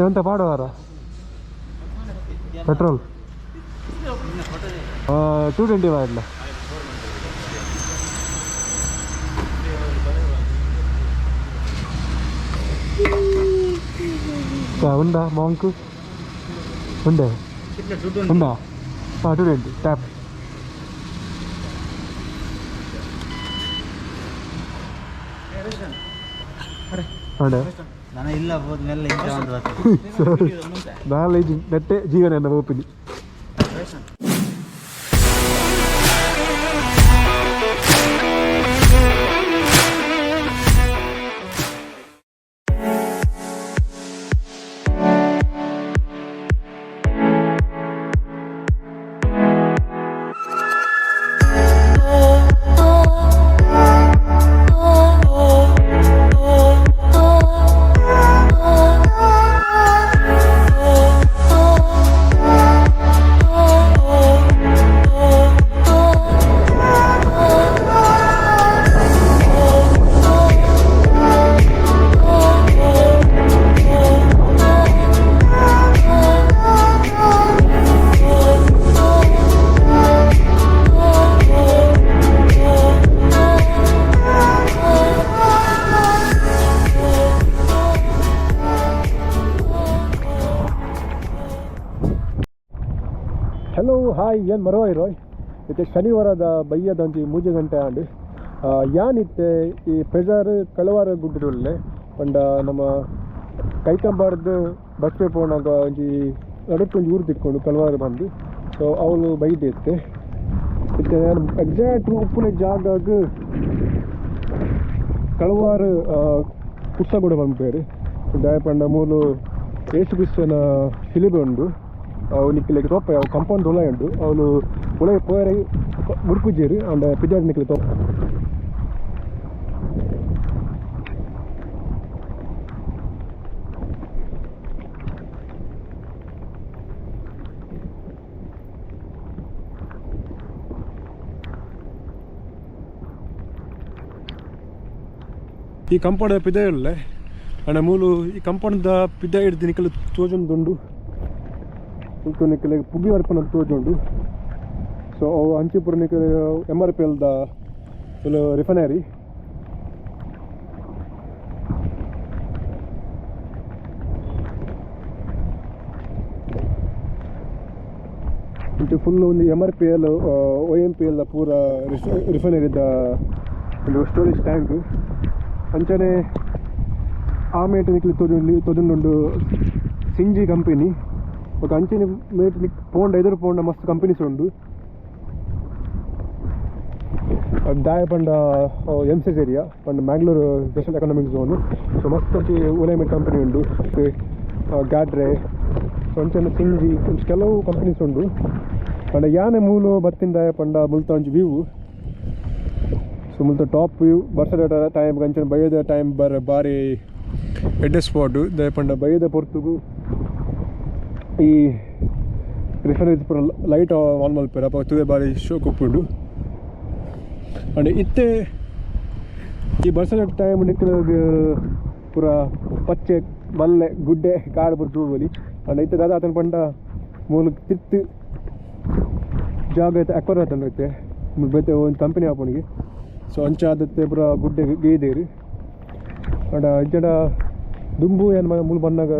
ಒಂತ ಪಾಡುವಾರ ಪೆಟ್ರೋಲ್ 220 ಮಾಡಲ. ಉಂಡಾ ಮಾಂಕು ಉಂಡೆ ಉಂಡಾ? ಹಾಂ 220 ಟ್ಯಾಪ್. ನಾಲೆಜ್ ನೆಟ್ಟೆ ಜೀವನ ಎನ್ನ ಒಪ್ಪಿನಿ. ಹಲೋ ಹಾಯ್ ಏನು ಮರವಾಯಿರೋಯ್ ಇತ್ತೆ ಶನಿವಾರದ ಬಯ್ಯದ ಒಂಜಿ 3 ಗಂಟೆ ಆಂಡ್ ಯಾನಿತ್ತೆ ಈ ಪೆಜಾರ್ ಕಳವಾರ ಗುಡ್ಡಡುಲ್ಲೆ ಪಂಡ ನಮ್ಮ ಕೈಕಂಬಾರ್ದು ಬಸ್ ಪೋನಾಗ ಒಂಜಿ ನಡುಟ್ಟು ಒಂಜಿ ಊರು ತಿಕ್ಕೊಂಡು ಕಳವಾರ ಬಂದು ಸೊ ಅವಳು ಬೈದೆ ಇತ್ತೆ ಇತ್ತೆ ನಾನು ಎಕ್ಸಾಕ್ಟ್ ಉಪ್ಪುನ ಜಾಗಾಗ ಕಳವಾರ ಕುರ್ಸಗೂಡ ಪನ್ಪೇರು ದಾಯ ಪಂಡ ಮೂಲು ಏಸು ಕ್ರಿಸ್ತನ ಶಿಲುಬೆ ಉಂಡು. ಅವು ನಿಕ್ಲೆಗ್ ತೋಪ ಅವು ಕಂಪೌಂಡ್ ಉಲಾಯಿ ಉಂಡು. ಅವಳು ಉಲಾಯಿ ಪೋಯರೆ ಬುಡ್ಪುಜೆರ್ ಆಂಡ ಪಿದಾಡ್ ನಿಕ್ಲೆ ತೋಪ. ಈ ಕಂಪೌಂಡ್ ಪಿದಾಯಿಲ್ಲೆ ಆಂಡ ಮೂಲು ಈ ಕಂಪೌಂಡ್ ದ ಪಿದಾಯಿ ಹಿಡ್ದು ನಿಕಲು ತೋಜೊಂದುಂಡು. ಮುಲ್ಪ ನಿಕಲೆಗ್ ಪುಗಿ ಬರ್ಪುನ ತೋಜುಂಡು. ಸೊ ಅವು ಅಂಚಿಪುರ ನಿಕಲೆ ಎಮ್ ಆರ್ ಪಿ ಎಲ್ ದ ರಿಫೈನರಿ. ಇಂಚ ಫುಲ್ ಒಂದು M R P L O M P L ದ ಪೂರ ರಿಫೈನರಿದ ಒಂದು ಸ್ಟೋರೇಜ್ ಟ್ಯಾಂಕ್. ಅಂಚನೆ ಆ ಮೇಟ್ ನಿಕ್ಲೆ ತೋಜೊಂದುಂಡು ಸಿಂಜಿ ಕಂಪನಿ. ಬೊಕ ಅಂಚನೆ ಮೇಟ್ ನಿಕ್ ಪೋಂಡ ಎದುರು ಪೋಂಡ ಮಸ್ತ್ ಕಂಪನೀಸ್ ಉಂಡು. ದಾಯ ಪಂಡ ಎಮ್ ಸೆಸ್ ಏರಿಯಾ ಪಂಡ ಮ್ಯಾಂಗ್ಳೂರು ಸ್ಪೆಷಲ್ ಎಕನಾಮಿಕ್ ಝೋನ್. ಸೊ ಮಸ್ತ್ ಒಂಜಿ ಉಲೈಮೆಟ್ ಕಂಪನಿ ಉಂಡು, ಗಾಡ್ರೆ, ಸೊ ಅಂಚನೆ ಸಿಂಜಿ ಒಂಜಿ ಕೆಲವು ಕಂಪನೀಸ್ ಉಂಡು. ಪಂಡ ಯಾನೆ ಮೂಲು ಬತ್ತಿಂದಾಯ ಪಂಡ ಮುಲ್ತ ಒಂಜಿ ವ್ಯೂ. ಸೊ ಮುಲ್ತ ಟಾಪ್ ವ್ಯೂ ಬರ್ಸದ ಟೈಮ್ ಅಂಚನೆ ಬಯ್ಯದ ಟೈಮ್ ಬರ ಬಾರಿ ಎಡ್ಡೆ ಸ್ಪಾಟ್. ದಾಯ ಪಂಡ ಬಯ್ಯದ ಪೊರ್ತುಗು ಈ ರಿಫೈನರೀಸ್ ಪೂರ ಲೈಟ್ ಆನ್ ಮಲ್ಪೆರ್ ಅಪಗ ತೂವೆ ಬಾರಿ ಶೋಕ್ ಉಪ್ಪುಂಡು. ಅಂಡ್ ಇತ್ತೆ ಈ ಬರ್ಸದ ಟೈಮ್ ನಿಕ್ಲೆಗ್ ಪೂರ ಪಚ್ಚೆ ಮಲ್ಲೆ ಗುಡ್ಡೆ ಕಾಡು ಪೂರ ತೂವೊಲಿ. ಅಂಡ್ ಇತ್ತೆ ದಾದ ಆತನ ಪಂಡ ಮೂಲು ತಿರ್ತ್ ಜಾಗ ಇತ್ತೆ ಅಕ್ವರ್ ಆತಂಡ ಇತ್ತೆ ಬೇತೆ ಒಂಜಿ ಕಂಪನಿ ಆಪುನಿಗೆ. ಸೊ ಅಂಚ ಆದತ್ತೆ ಪೂರ ಗುಡ್ಡೆ ಗೇದೇರು. ಅಂಡ ಇಜ್ಜಡ ದುಂಬು ಏನ್ ಮೂಲು ಬನ್ನಗ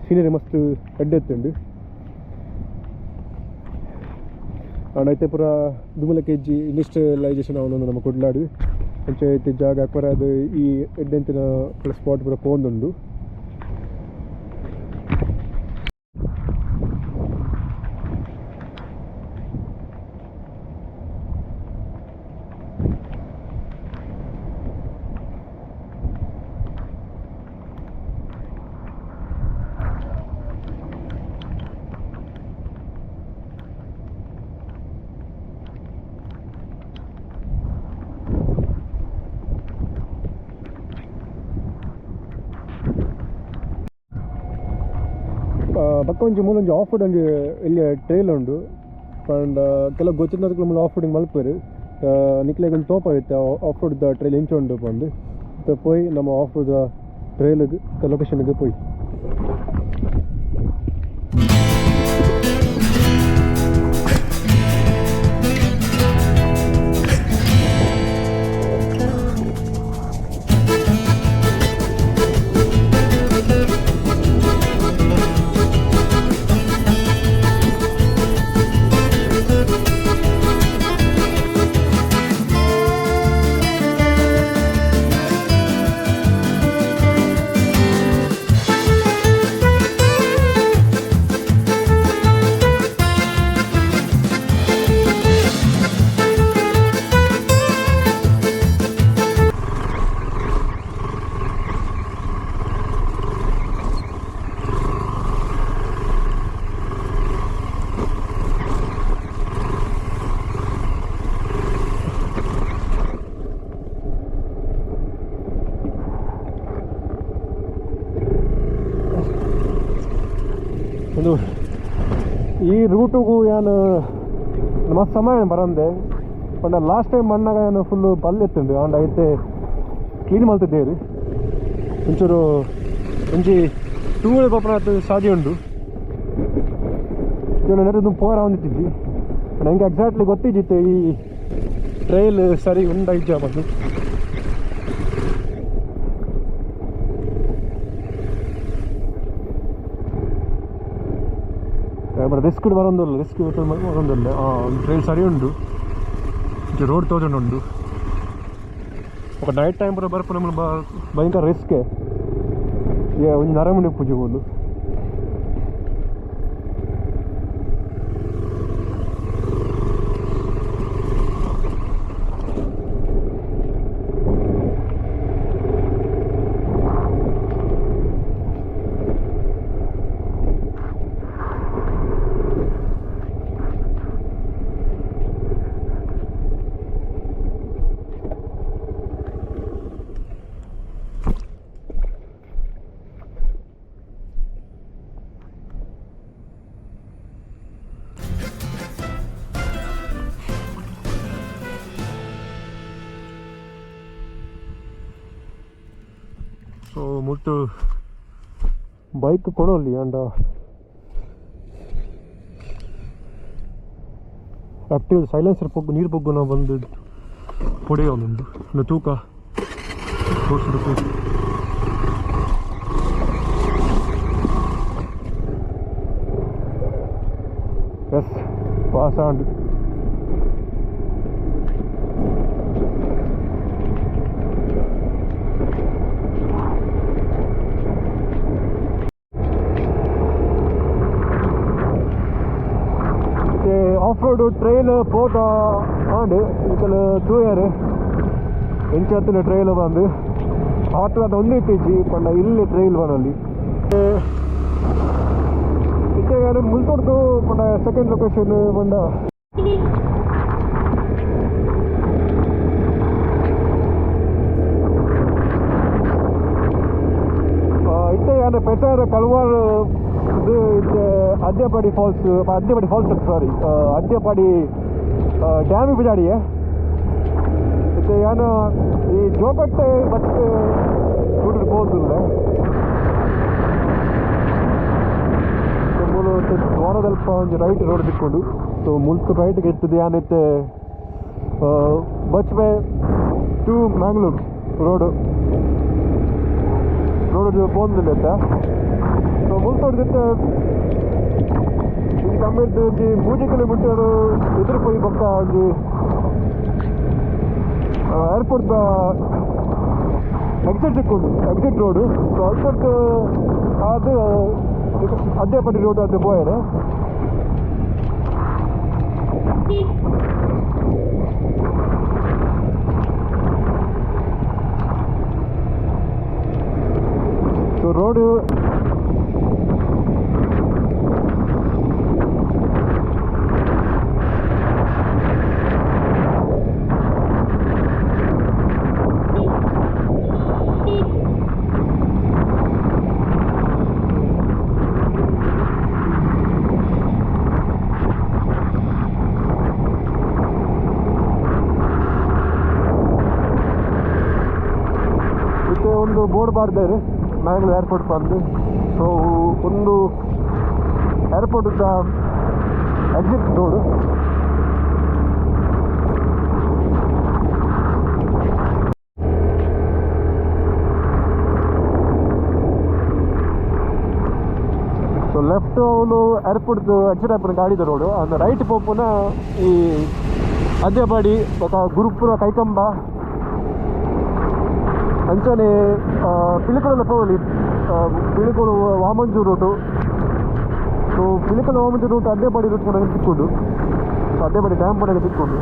ಸೀನರಿ ಮಸ್ತ್ ಎಡ್ಡೆ ಇತ್ತುಂಡು. ಅಂಡ ಇತ್ತೆ ಪೂರ ದುಂಬುಲ ಕೆಜ್ಜಿ ಇಂಡಸ್ಟ್ರಿಯಲೈಸೇಷನ್ ಆವೊಂದುಂಡು ನಮ್ಮ ಕುಡ್ಲಾಡ್. ಅಂಚ ಇತ್ತೆ ಜಾಗ ಅಕ್ವರಾದ್ ಈ ಎಡ್ಡೆಂತಿನ ಸ್ಪಾಟ್ ಪೂರ ಪೋವೊಂದುಂಡು. ಬೊಕ್ಕ ಒಂಜಿ ಮೂಲೊಂಜಿ ಆಫ್ ರೋಡ್ ಒಂಜಿ ಇಲ್ಲಿ ಟ್ರೈಲ್ ಉಂಡು. ಪಂಡ ಕೆಲವು ಗೊತ್ತಿದ್ದದಕ್ಕೆ ಮೂಲು ಆಫ್ ರೋಡಿಂಗ್ ಮಲ್ಪೆರ್. ನಿಕ್ಲೆಗ್ ಒಂಜಿ ತೋಪ ಇತ್ತೆ ಆಫ್ ರೋಡ್ ದ ಟ್ರೈಲ್ ಎಂಚ ಉಂಡು ಪಂದ್. ಇತ್ತೆ ಪೋಯಿ ನಮ್ಮ ಆಫ್ ರೋಡ್ ದ ಟ್ರೈಲ್ಗ್ ಲೊಕೇಶನ್ಗೆ ಪೋಯಿ. ಒಂದು ಈ ರೂಟುಗು ಯಾನು ಮಸ್ತ್ ಸಮಯ ಬರಂದೆ ಪಂಡ ಲಾಸ್ಟ್ ಟೈಮ್ ಮಣ್ಣಾಗ ಏನು ಫುಲ್ಲು ಬಲ್ ಎತ್ತುಂಡು ಆಂಡ ಐತೆ ಕ್ಲೀನ್ ಮಲ್ತಿದ್ದೇರಿ ಒಂಚೂರು ಒಂಜಿ ಟೂ ವೀಲರ್ ಪೋಪುನ ಸಾದಿ ಉಂಡು. ನೆರದು ಪೋರ ಒಂದಿತ್ತಿದ್ದಿ ನಂಗೆ ಎಕ್ಸಾಕ್ಟ್ಲಿ ಗೊತ್ತಿದ್ದಿತ್ತು ಈ ಟ್ರೈಲ್ ಸರಿ ಉಂಡ ಇಜ್ಜ ಬಂದು. ಬಟ್ ರಿಸ್ಕ್ ಬರೋದಿಲ್ಲ, ರಿಸ್ಕ್ ಬರೋದಿಲ್ಲ. ಟ್ರೈಲ್ ಸರಿ ಉಂಡು, ರೋಡ್ ತೋಜೊಂಡು ಉಂಡು. ఒక ನೈಟ್ ಟೈಮ್ ಪೂರ ಬರ್ಪುನ ಭಯಂಕರ ರಿಸ್ಕ್. ಒಂಜಿ ನರಮಣಿ ಪೂಜೆ ಬೋಲು. ಸೊ ಮುಟ್ಟು ಬೈಕ್ ಕೊಡೋಲ್ಲಿ ಅಂಡ ಆಕ್ಟಿವ್ ಸೈಲೆನ್ಸರ್ ಪೊಗ್ಗು ನೀರು ಪೊಗ್ಗುನ ಬಂದು ಪೊಡೆಯೊಂದುಂಡು ಒಂದು ತೂಕ ತೋರಿಸಿದ. ಎಸ್ ಪಾಸ್ ಆಂಡ್. Off road trail ಪೋತ ಆಂಡ್ ಇಕಲ್ ತೂಯರ್ ಎಂಚತ್ತಿನ ಟ್ರೈಲ್ ಬಂದು ಆತು ಅದು ಒಂದು ಇತ್ತೀಚಿ ಪಂಡ ಇಲ್ಲಿ ಟ್ರೈಲ್ ಬನಲ್ಲಿ ಇತ್ತೆ ಯಾರು ಮುಲ್ತೊಡ್ದು ಪಂಡ ಸೆಕೆಂಡ್ ಲೊಕೇಶನ್ ಪಂಡ ಇತ್ತೆ ಯಾರು ಪೆಚಾರ ಕಲ್ವಾರ್ ಇದು ಇತ್ತೆ Adyapadi falls, Adyapadi falls sorry Adyapadi dam ಬಿಜಾಡಿಯೇ. ಇತ್ತೆ ಯಾನು ಈ ಜೋಕಟ್ಟೆ ಬಸ್ ರೂಟ್ ಪೋದಿಲ್ಲ ಮೂಲು ದ್ವಾರದಲ್ಪ ಒಂಜಿ ರೈಟ್ ರೋಡ್ ತಿಕ್ಕೊಂಡು. ಸೊ ಮುಲ್ತು ರೈಟ್ಗೆ ಇರ್ತದೆ ಯಾನಿತ್ತೆ Bajpe to Mangalore road road ಪೋಂದಿಲ್ಲ. ಸೊ ಮುಲ್ತೊಡ್ದಿತ್ತೆ ಈ ಕಮ್ಮಿಡ್ದು ಒಂಜಿ ಮೂಜಿ ಕಿಲೋಮೀಟರ್ ಎದುರು ಪೋಯಿ ಬೊಕ್ಕ ಒಂಜಿ ಏರ್ಪೋರ್ಟ್ ಎಕ್ಸಿಟ್ ತಿಕ್ಕೊಂಡು ಎಕ್ಸಿಟ್ ರೋಡು. ಸೊ ಅಲ್ತೊಡ್ದು ಅದು ಅದ್ಯಪಟ್ಟಿ ರೋಡ್ ಅದು ಪೋಯರೆ. ಸೊ ರೋಡು ಇತ್ತೆ ಒಂದು ಬೋರ್ಡ್ ಬಾರ್ದಾರೆ ಮ್ಯಾಂಗ್ಳೂರ್ ಏರ್ಪೋರ್ಟ್ ಬಂದು. So ಒಂದು airport the exit road. So left ಅವನು airport exit ಆಪುನ ಗಾಡಿದ road, ಅಂದ್ ರೈಟ್ ಪೋಪುನ ಈ ಅದ್ಯಬಾಡಿ ಬೊಕ ಗುರುಪುರ ಕೈಕಂಬ ಅಂಚನೆ Pilikula ಪೋವಲಿ, Pilikula Vamanjoor route. So Pilikula Vamanjoor route Adyapadi route ಕೂಡ ತಿಕ್ಕೊಂಡು, ಸೊ ಅದ್ಯಬಾಡಿ ಡ್ಯಾಮ್ ಕೂಡ ತಿಕ್ಕೊಂಡು.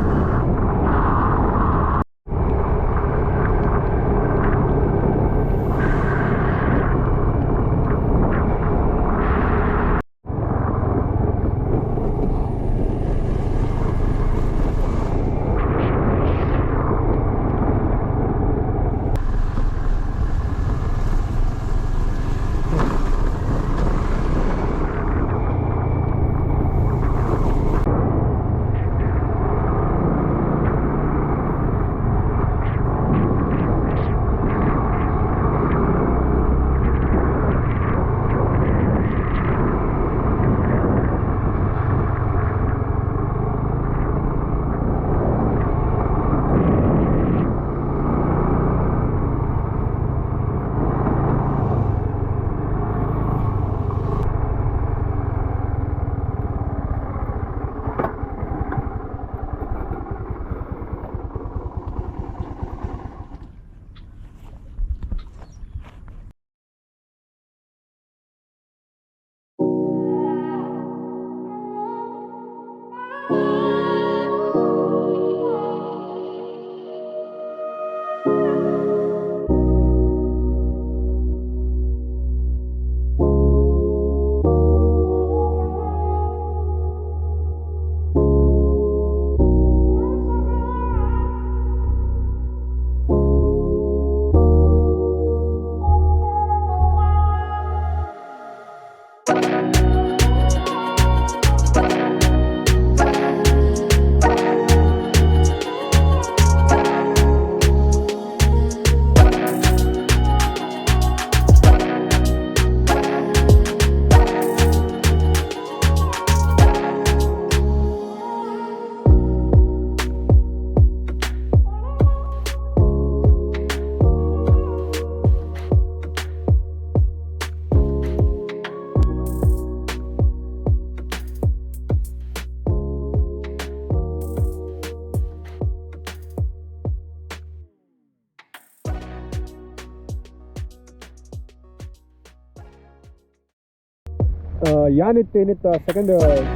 ಯಾನಿತ್ತು ಏನಿತ್ತ ಸೆಕೆಂಡ್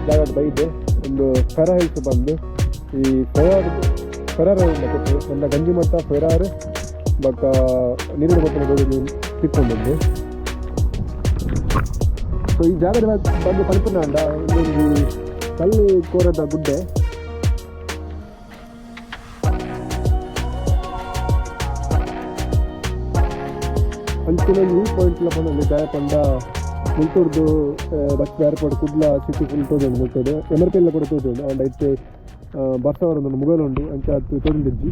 ಜಾಗ ಬೈದೆ ಒಂದು ಫೆರಾ ಹಿಲ್ಸ್ ಬಂದು ಈ ಫೆರಾರ್ ಫೆರಾರ್ ಒಂದು ಗಂಜಿಮಠ ಫೆರಾರ್ ಬೊಕ್ಕ ನೀರಿನ ಬೊಕ್ಕ ತಿಕ್ಕೊಂಡದ್ದು. ಸೊ ಈ ಜಾಗದ ಬಗ್ಗೆ ಪನ್ಪುನಾಂಡ ಒಂದೊಂಜಿ ಕಲ್ಲು ಕೋರದ ಗುಡ್ಡೆ. ಅಂಚಿನ ವ್ಯೂ ಪಾಯಿಂಟ್ ಪಂಡ ದಾಯ ಪಂಡ ಮುಲ್ತೂರ್ದು bus airport Kudla city full ತೋಜುಂಡು. ಮುಲ್ತೂರ್ದು M R P ಎಲ್ಲ ಕೂಡ ತೋಜುಂಡು. ಅಂಡ್ ಇತ್ತೆ ಬರ್ಸ ಒಂದು ಮುಗಲ್ ಉಂಡು, ಅಂಚ ಅದು ತೋಜೊಂದಿಜ್ಜಿ.